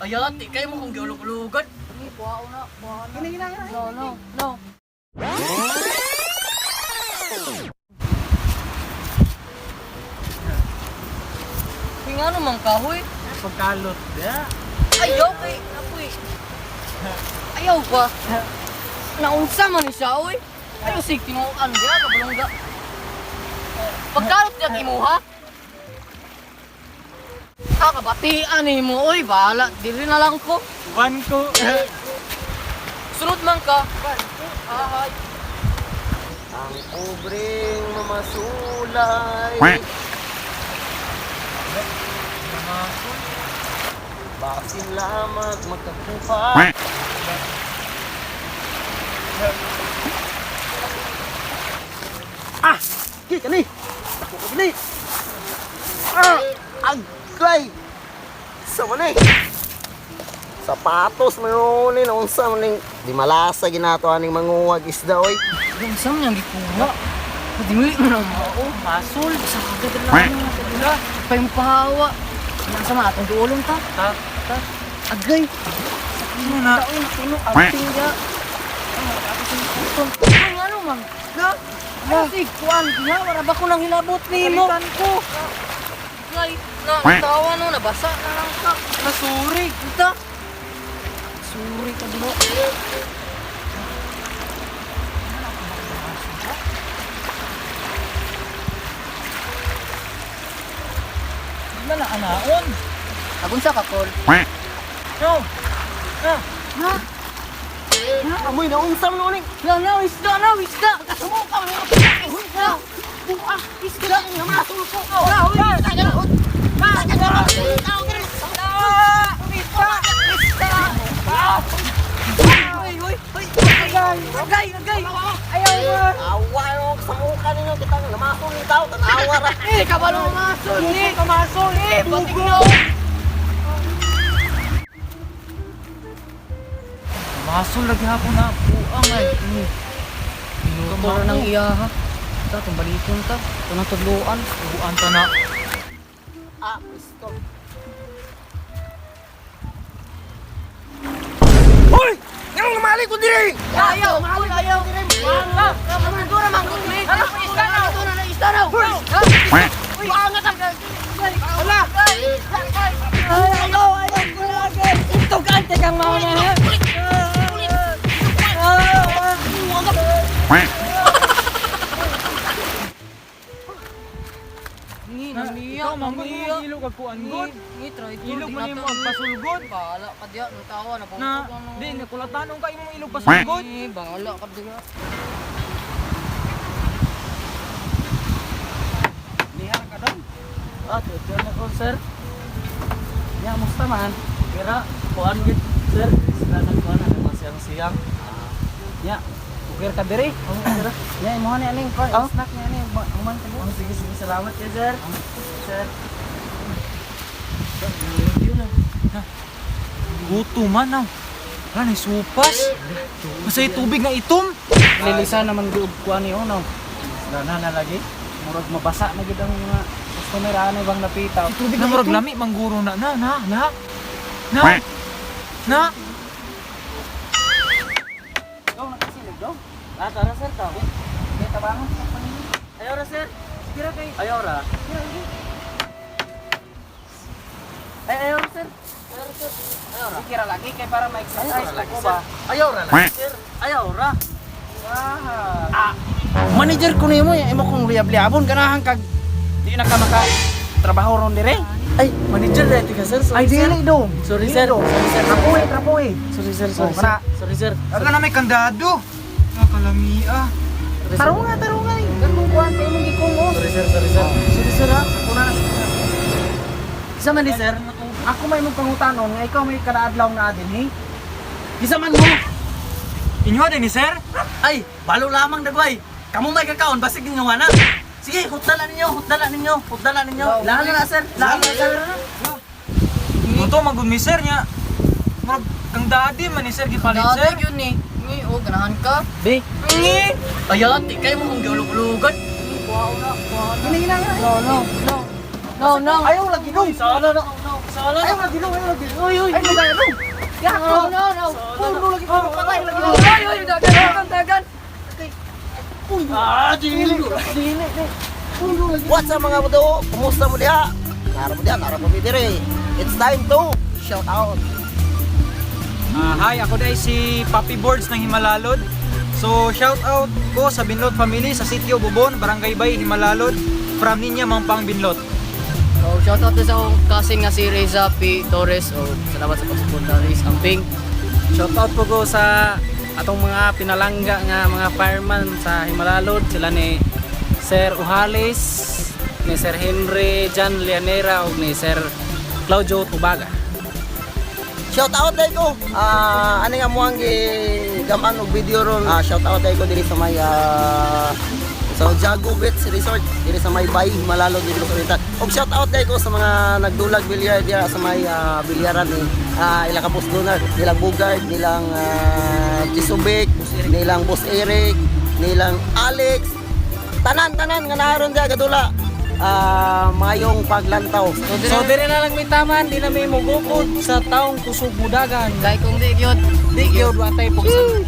Ayati, kayo mo kong giulog-ulugan. Ni, kuha na, kuha na. Gina, gina, gina. No, no, no. Uy, nga naman kahoy. Pagkalot, ya. Ayaw kay, apoy. Ayaw ba? Naunsa man ni siya, oy. Ayaw sig tinuoan diya kabulongga. Pagkalot diya imuha. Kakabatian ni mo, oy, bahala. Dili na lang ko. One ko. Sunod man ka. Ahay. Ang pobreng mamasulay. Basin lamag magkakuha. Ah! Ki kani. Ako ko gani. Ah! Agay. Sa man eh. Sapatos man ni unsa man ning di malasa ginato aning manguwag isda oy. Unsa man yang gikuha? Dili man ang mao. Masol. Sa agad lang na sa dila. Pahimpahawa. Nasa man atong duolon ta. Ta, ta. Agay. Ano na? Tao na puno ang tingga. Ay, nga man. Na. Ay, kuan diha wala ba ko nang hilabot nimo? Palitan ko. Ay, na tawa no nabasa na lang ka. Nasuri. Ita. Suri ka diha. Di na anaon. Agun sa ka kol. No. Ah. Ha? Amoy na unsa man ning Na na isda na isda. Kasumo ka man. Isda. Buang isda nga masul ko. Na huy isda na. Isda na. Isda. Uy, uy, uy. Agay, agay, agay. Ayaw mo. Awa no sa mukha ninyo kita nga namason ni tao tanawa ra. Eh, kabalo masol ni. Kamasol. Eh, batik na. Masol lagi hapon na. Buang ay. Pinuto na ng iya ha. Ta, tumbalikon ta. Ito na tudluan. Buang ta na. Ah, stop. Hoy! Nang namali ko diri. Ayaw, ayaw, ayaw. Wala. Kamandura man ko ni. Isda na, ito na, isda na. Uy, angat ang. Wala. Ayaw, ayaw ko lagi. Ito ka kang mauna. Ni, namiya, Ikaw, manggod mo namiya. ilog ag kuan god. Ni, try ko. Ilog man nimo ang pasulgod. Bahala ka diya, nang tawa na Na, di nakulatanon ka imong ilog pasulgod. Ni, bahala ka diya. Lihar ka dong. Ah, tutur na ko, sir. Ya, musta man? Kira, kuan gid, sir. Sila nagkuan na mga siyang-siyang. Ya, ukir ka diri. Oh, sir. Ya, imo ni aning kuan, snack ni aning human ka. Oh, sige sige, salamat ya, sir. Sir. Guto man ah. Wala na supas. Masay tubig nga itom. Lilisa naman gyud kuan ni no. Na na lagi. Murag mabasa na gyud ang mga customer ani bang napitaw. Tubig na murag lami mangguro na na na na. Na. Na. Ikaw nakasilog daw. Ah, tara sir ta. Kay tabangon sa paninyo. Ayaw ra sir. Sige ra kay. Ayaw ra. Sige ra lagi. Ay ayaw ra sir. Ayaw ra sir. Ayaw ra. Sige ra lagi kay para ma-exercise ko ba. Ayaw ra lagi sir. Ayaw ra. Ah. Manager ko nimo imo kong liyab-liyabon ganahan kag di na ka maka trabaho ron dire. Ay, manager ra ka sir. Sorry, Ay sir. dili dong. Sorry sir. Sorry sir. Trapoy, trapoy. Sorry sir. Sorry Oh, sir. kana. Sorry sir. Aga na may kandado. Nakalami ah. Tarunga, tarunga. eh. Ganun kuan kay imong gikungos. Sorry sir. Sorry sir. Sorry sir ha. Ako na na. Isa man ni sir. Ako may mong pangutanon nga ikaw may kanaadlaw na dinhi. Isa man mo. Inyo din ni sir? Ay, balo lamang dagway. Kamu may kakaon basig ninyo nga na. Sige, hutdala ninyo, hutdala ninyo, hutdala ninyo. Lahan na na sir. Lahan na sir. Guto magud mi sir nya. Murag kang daddy man ni sir gipalit Dati sir. yun ni. Ni, oh, ganahan ka. Di. Ni! Ayati, kayo mo kong giulog-ulugan. Ni, kuha na, kuha na. Gina, gina, gina. No, no, no. No, no. Ayaw lagi dong. Sana na. Solo. Ayaw lagi dong, ayaw lagi. Uy, uy. Ay, magaya dong. No, no, no. Puno lagi ko, patay lagi. Uy, uy, dagan, dagan, dagan. Ah, dili. Dili. What's up, mga budo? Kumusta mo diha? Nara mo diha, nara mo mi dire. It's time to shout out. Ah, hi, ako dahil si Papi Boards ng Himalalod. So, shout out ko sa Binlot family sa Sitio Bubon, Barangay Bay, Himalalod, from Ninya Mampang Binlot. So, shout out sa akong cousin nga si Reza P. Torres. O, salamat sa pagsuporta, Riz Amping. Shout out po ko sa atong mga pinalangga nga mga fireman sa Himalalod, sila ni Sir Uhales, ni Sir Henry John Lianera ug ni Sir Claudio Tubaga. Shout out dahil ko. Ah, ano nga mo ang gaman og video ron. Ah, shout out dahil ko diri sa may sa Jago Beach Resort diri sa may Bay Malalo diri sa Oriental. Og shout out dahil ko sa mga nagdulag bilyar dira sa may bilyaran ni ila ka Boss Donald, nilang Bugard, nilang Jisubik, nilang Boss Eric, nilang Alex. Tanan-tanan nga naron diha gadula. Ah, mayong paglantaw. So dire na lang may taman, di na may mugukod sa taong kusog mudagan. Kay kung di gyud. Di gyud wa tay pugsan.